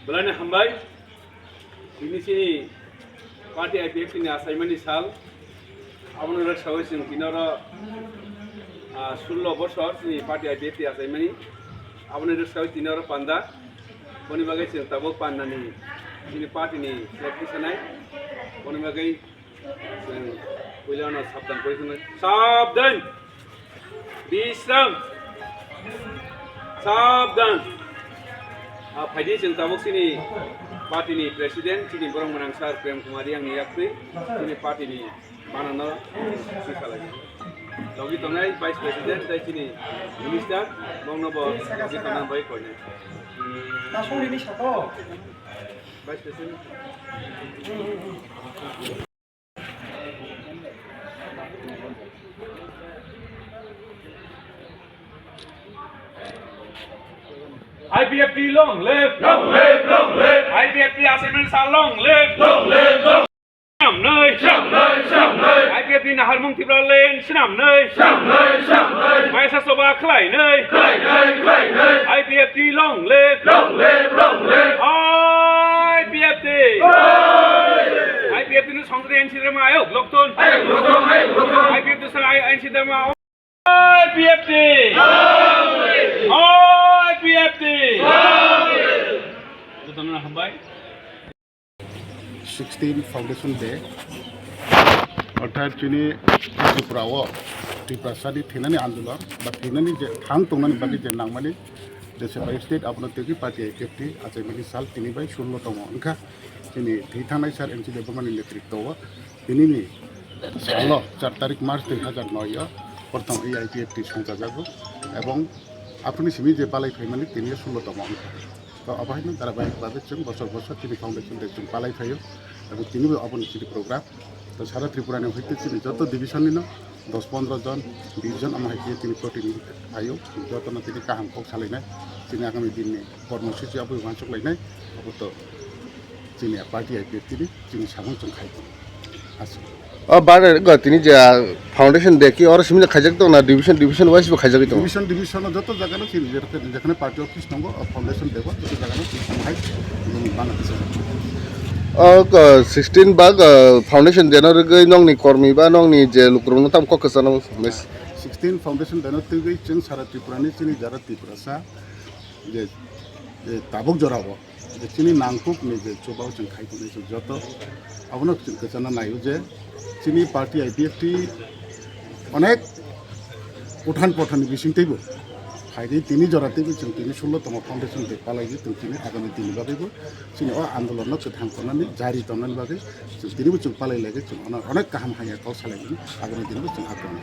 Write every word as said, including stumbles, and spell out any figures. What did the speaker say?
Belai ni hambai. Tini chini party I P F T ni achaimani sal. Aboni rwksawi chwng tini oro, ah, sullo bosor chini party I P F T achaimani. Aboni rwksawi tini oro panda. Boni bagwi chwng tabuk pandani chini party ni flag tisanai. Boni bagwi Chwng puilano sabdan kori thangwi. Sabdan! Bisram! Sabdan! A phaidi chwng tabuk chini party ni president, chini borok mwnang sir Prem Kumar Reang ni yaktwi, chini party ni manano swi salai. Logi tongnai vice president tei chini minister, bongno bo logi tongnai bai koinai. Vice president. I P F T long live! Long live, long live! I P F T achaimani sal long live! Long live, long live! Swnamnai! Swnamnai, swnamnai! I P F T naharmung Tipraland swnamnai! Swnamnai, swnamnai! Maisa choba khlainai! Khlainai, khlainai! I P F T long live! Long live, long live! I P F T! Long live! I P F T ni songchaknai N C Dharma ayok lokton. Ayok lokton, ayok lokton. I P F T sara N C Dharma. I P F T! Long live! I P F T! Long live! Jotono hambai. Sixteen Foundation Day, orthat chini Tripura o Tiprasa ni thinani andolon ba thinani je thang tongnani bagwi je nangmani je separate state, abono twi party I P F T achaimani sal tini bai sullo tongo wngkha. Chini thwi thangnai sir N C Debbarma ni netritwo o tini ni salo char tarik March dui hazar noi o prothom I P F T songchajago ebong aphuruni simi je balai phaimani tini o sullo tongo wngkha. To abo haino dharabahik bhabe chwng bosor bosor chini foundation de chwng palai phaio. Abo tini bo aboni chini program. To sara Tripura ni hoite chini joto division ni no dos pondro jon, bis jon amo hai khe chini protinidhi phaio. Joto no tini kaham kok salainai. Chini agami din ni kormosuchi abo uansuk lainai. Abo to chini party I P F T ni chini samung chwng khai tongo. Aswk. O bare go tini je, ah, foundation day ki oro simi khaijak tong na division, division wise bo khaijak tong? Division, division o joto jaga no chini jekhane, jekhane party office tongo, o foundation day bo joto jaga no chini hai bana kisa. O go sixteen ba go foundation day no rwgwi nongni kormi ba nongni je lukurok no tam kok kwchano mes. Sixteen foundation day no twiwi chwng sara Tripura ni chini jara Tiprasa je, je tabuk jora o je chini nangkuk ni je chuba o chwng khai tongnai chwng joto abono chwng kwchana naio je chini party I P F T onek kothan pothani bising teibo phaidi tini jora teibo chwng tini sullo tongma foundation tei palai di chwng tini agami dini bagwi bo chini o andolon no kwthang tongnani jari tongnani bagwi chwng tini bo chwng palai lai chwng onek kaham hamya kok salai di agami dini bo chwng akwrwng.